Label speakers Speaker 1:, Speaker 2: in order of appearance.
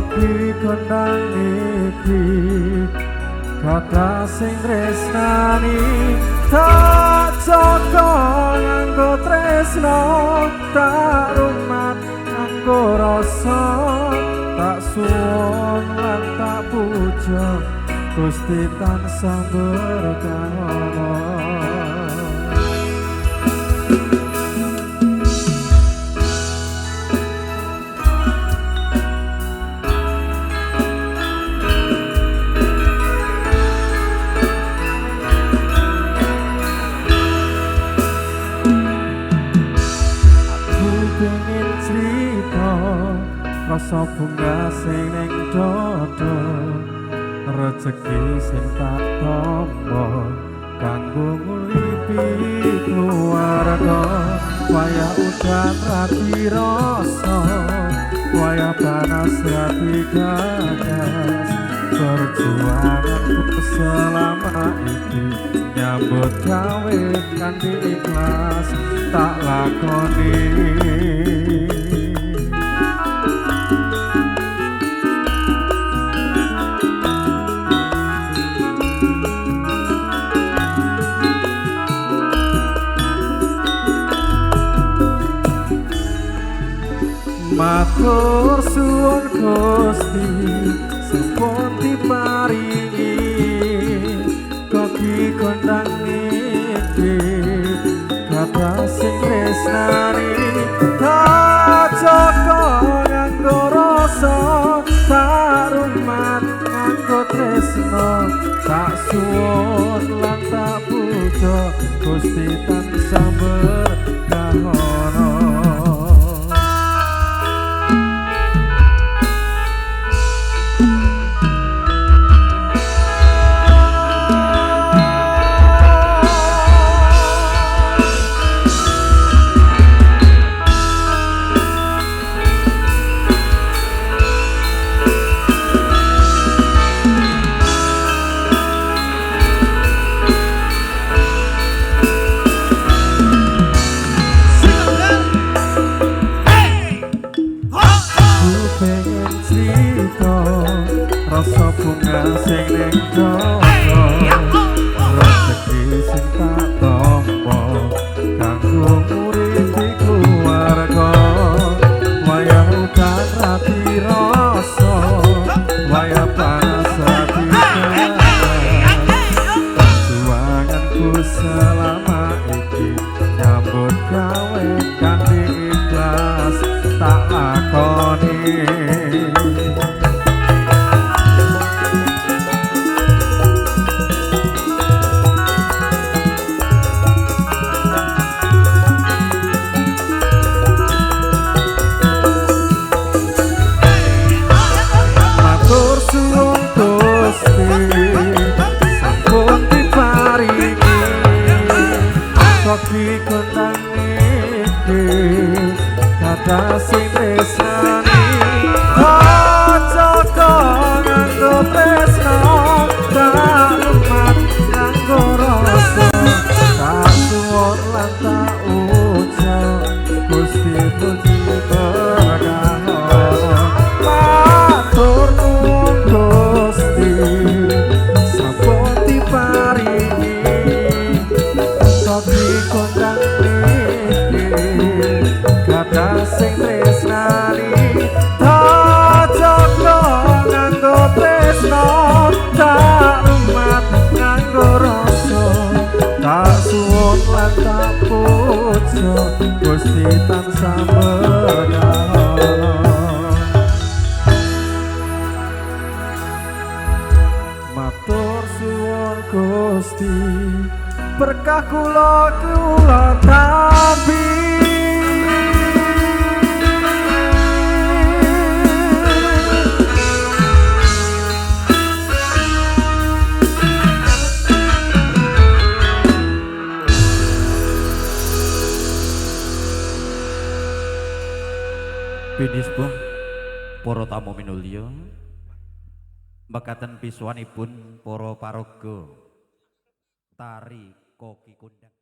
Speaker 1: Koki kondang iki kata sing tresnani, tak joko nganggo tresno, tak rumat nganggo rasa, tak suwun lan tak puja Gusti tansah berkah. Rasa bunga sing ning dada, rejeki sing tak tampa kanggo nguripi keluarga. Wayah udan ra dirasa, wayah panas ra digagas, perjuanganku selama iki nyambut gawe kanthi ikhlas tak lakoni. Matur suwun Gusti sampun diparingi koki kondang iki kata sing tresnani, tak joko nganggo rasa, tak rumat nganggo tresno, tak suwun lan tak puja Gusti tansah berkahono. Rasa bunga sing ning dada, rejeki sing tak tampa kanggo nguripi keluarga. Wayah udan ra dirasa, wayah panas ra digagas, perjuanganku selama iki nyambut gawe kanthi ikhlas tak lakoni. Koki kondang iki kata sing tresnani, tak joko nganggo tresno, tak rumat nganggo rasa, tak suwun lan tak uja Gusti puji berkahono. Matur nuwun Gusti sampun diparingi koki kondang iki kata sing tresnani, tak joko nganggo tresno, tak rumat nganggo rasa, tak suwun lan tak puja Gusti tansah berkahono. Matur suwun Gusti berkah kula kula tampi.
Speaker 2: Pinisbuh para tamu minulya, mekaten pisuwanipun para paraga tari koki kondang.